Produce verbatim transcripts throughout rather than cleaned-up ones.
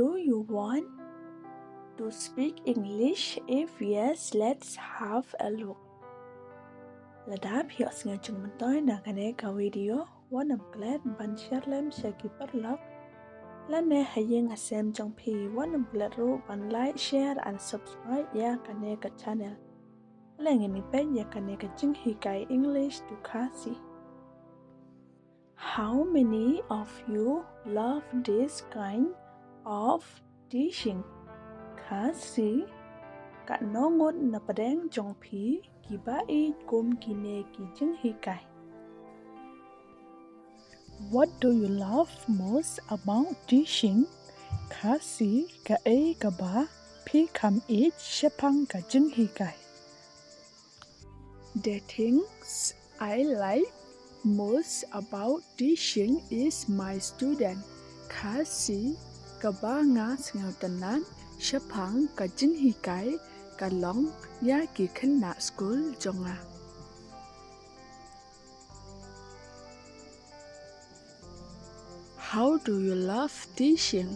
Do you want to speak English? If yes, let's have a look. Lada phi ïohsngew jingmyntoi na kane ka video, wat nym klet ban share lem sha ki paralok. Lane ha ïing ha sem jong phi, wat nym klet ruh ban like, share and subscribe ïa kane ka channel. Lane ngin ïa peit ïa kane ka jinghikai English to Khasi. How many of you love this kind of teaching? Khasi, katno ngut na pdeng jong phi kiba ïeit kum kine ki jinghikai? What do you love most about teaching? Khasi, kaei kaba phi kham ïeit shaphang ka jinghikai? The things I like most about teaching is my student. Khasi, kaba nga sngewtynnat shaphang ka jinghikai ka long ïa ki khynnah skul jong nga. How do you love teaching?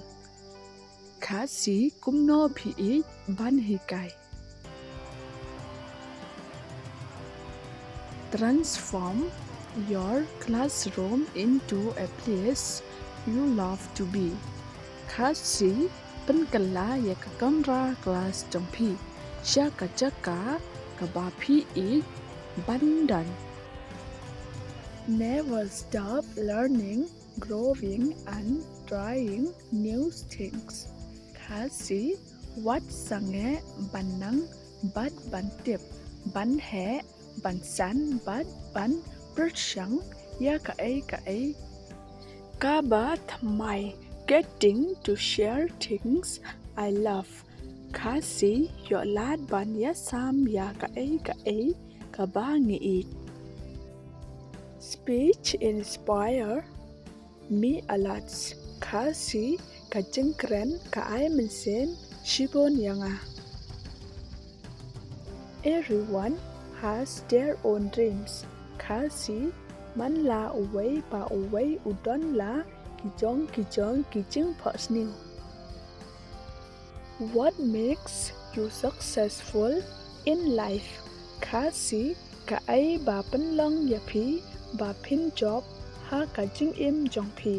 Khasi, kumno phi ïeit ban hikai? Transform your classroom into a place you love to be. Khasi, pynkylla ïa ka kamra klas jong phi sha ka jaka kaba phi ïeit ban don. Never stop learning, growing and trying new things. Khasi, wat sangeh ban nang bad ban tip, ban heh, ban san bad ban pyrshang ïa kaei kaei kaba thymmai. Getting to share things I love. Khasi, ïoh lad ban ïasam ïa kaei kaei kaba ngi ïeit. Speech inspire me a lot. Khasi, ka jingkren ka ai mynsiem shibun ïa nga. Everyone has their own dreams. Khasi, man la uwei pa uwei u don la ki jong ki jong ki jingphohsniew. What makes you successful in life? Khasi, kaei ba pynlong ïa phi ba phin jop ha ka jingim jong phi?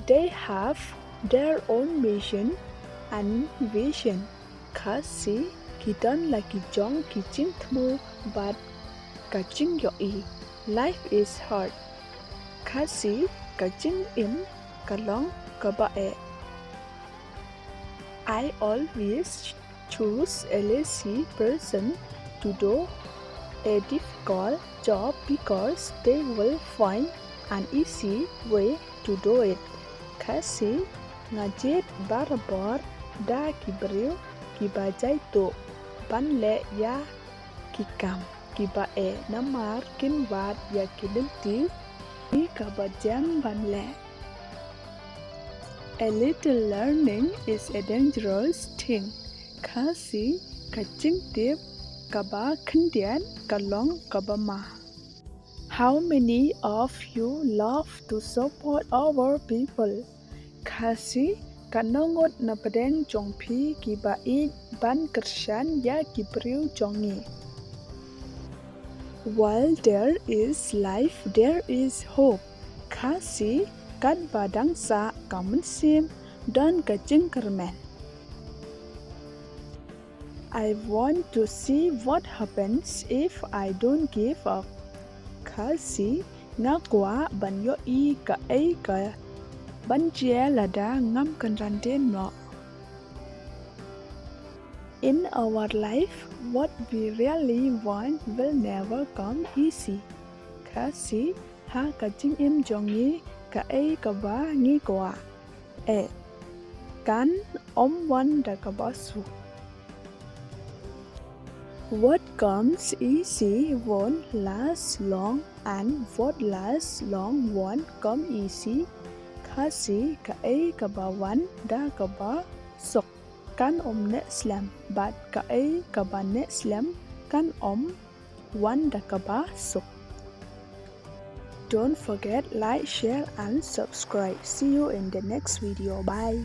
They have their own mission and vision. Khasi, ki don la ki jong ki jingthmu bad ka jingïohi. Life is hard. Khasi, ka jingim ka long kaba eh. I always choose a lazy person to do a difficult job because they will find an easy way to do it. Khasi, nga jied barabor da ki briew kiba jaituh ban leh ïa ki kam kiba eh namar kin wad ïa ki lynti kaba jem ban leh. A little learning is a dangerous thing. Khasi, ka jingtip kaba khyndiat ka long kaba ma. How many of you love to support our people? Khasi, katno ngut na pdeng jong phi kiba ïeit ban kyrshan ïa ki briew jong ngi? While there is life, there is hope. Khasi, katba dang sah ka mynsiem, don ka jingkyrmen. I want to see what happens if I don't give up. Khasi, nga kwah ban ïohi kaei kaban jia lada ngam kynran dien noh. In our life, what we really want will never come easy. Khasi, ha ka jingim jong ngi kaei kaba ngi kwah eh kan ym wan da kaba suk. What comes easy won't last long and what lasts long won't come easy. Khasi, kaei kaba wan da kaba suk kan ym neh slem bad kaei kaba neh slem kan ym wan da kaba suk. Don't forget like, share and subscribe. See you in the next video. Bye.